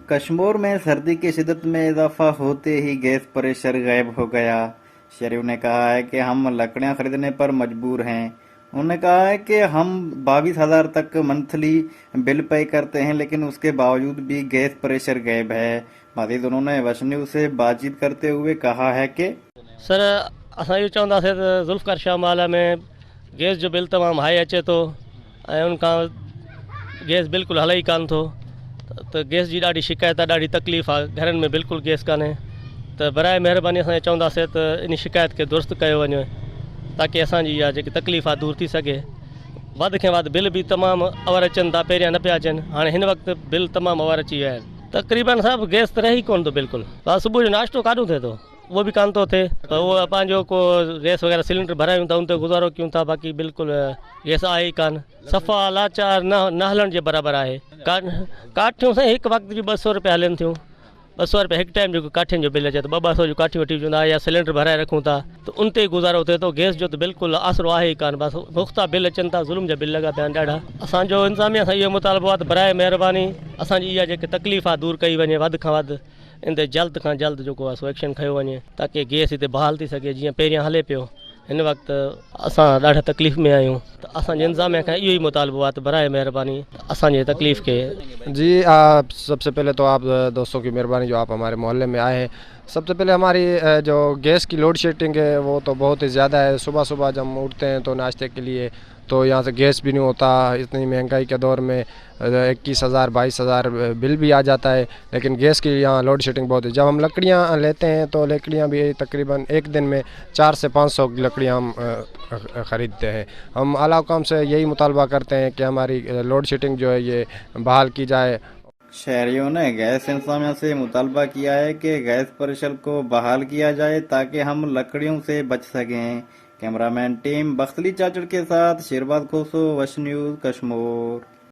कश्मोर में सर्दी की शिद्दत में इजाफा होते ही गैस प्रेशर गायब हो गया। शहरियों ने कहा है कि हम लकड़ियां खरीदने पर मजबूर हैं। उन्होंने कहा है कि हम 22,000 तक मंथली बिल पे करते हैं, लेकिन उसके बावजूद भी गैस प्रेशर गायब है। मजीद उन्होंने वश न्यूज़ से बातचीत करते हुए कहा है कि सर, असां इहो चवंदासीं त ज़ुल्फ़कार शाह माला में गैस जो बिल तमामु हाई अचे थो ऐं उन खां गैस बिल्कुलु हले ई कान थो, त गैस जी ॾाढी शिकायत आहे, ॾाढी तकलीफ़ आहे, घरनि में बिल्कुलु गैस कान्हे। त बराए महिरबानी असां चवंदासीं त इन शिकायत खे दुरुस्त कयो वञे ताकी असांजी इहा जेकी तकलीफ़ आहे दूर थी सघे। वधि खां वधि बिल बि तमामु अवर अचनि था, पहिरियां न पिया अचनि, हाणे हिन वक़्तु बिल तमामु अवर अची विया आहिनि। तक़रीबन साहिबु गैस त रहे ई कोन थो बिल्कुलु। सुबुह जो नाश्तो काॾो थिए थो, उहो बि कान थो थिए, त उहो पंहिंजो को गैस वग़ैरह सिलेंडर भरायूं था, उन ते गुज़ारो कयूं था, बाक़ी बिल्कुलु गैस आहे ई कान, सफ़ा लाचार, न हलण जे बराबरि आहे। काठियूं साईं हिकु वक़्तु जूं 200 रुपया हलनि थियूं, 200 रुपया हिकु टाइम जेको काठियुनि जो बिल अचे थो, 200 जूं काठियूं वठी अचूं था या सिलेंडर भराए रखूं था, त उन ते ई गुज़ारो थिए थो। गैस जो त बिल्कुलु आसरो आहे ई कान, बसि मुख़्ता बिल अचनि था, ज़ुल्म जा बिल लॻा पिया आहिनि ॾाढा। असांजो इंतिज़ामिया सां इहो मुतालबो आहे त बराए महिरबानी असांजी इहा जेकी तकलीफ़ आहे दूर कई वञे, वधि खां वधि इन ते जल्द खां जल्द जेको आहे सो एक्शन खयो वञे ताकी गैस हिते बहाल थी सघे जीअं पहिरियां हले पियो। हिन वक़्तु असां ॾाढा तकलीफ़ में आहियूं, त असांजे इंतिज़ामिया खां इहो ई मुतालबो आहे त बराए महिरबानी असांजी तकलीफ़ खे। जी, सबसे पहले तो आप दोस्तों की मेहरबानी जो आप हमारे मोहल्ले में आए हैं। सबसे पहले हमारी जो गैस की लोड शेडिंग है वो तो बहुत ही ज़्यादा है। सुबह सुबह जब हम उठते हैं तो नाश्ते के लिए तो यहाँ से गैस भी नहीं होता। इतनी महंगाई के दौर में 21,000 22,000 बिल भी आ जाता है, लेकिन गैस की यहाँ लोड शेडिंग बहुत है। जब हम लकड़ियाँ लेते हैं तो लकड़ियाँ भी तकरीबन एक दिन में 4 से 500 लकड़ियाँ हम ख़रीदते हैं। हम आला हुक्काम से यही मुतालबा करते हैं कि हमारी लोड शेडिंग जो है ये बहाल की जाए। शहरियों ने गैस इंतजामिया से मुतालबा किया है कि गैस प्रेशर को बहाल किया जाए ताकि हम लकड़ियों से बच सकें। कैमरामैन टीम बख्तली चाचड़ के साथ शेरबाद खोसो, वश न्यूज़, कश्मोर।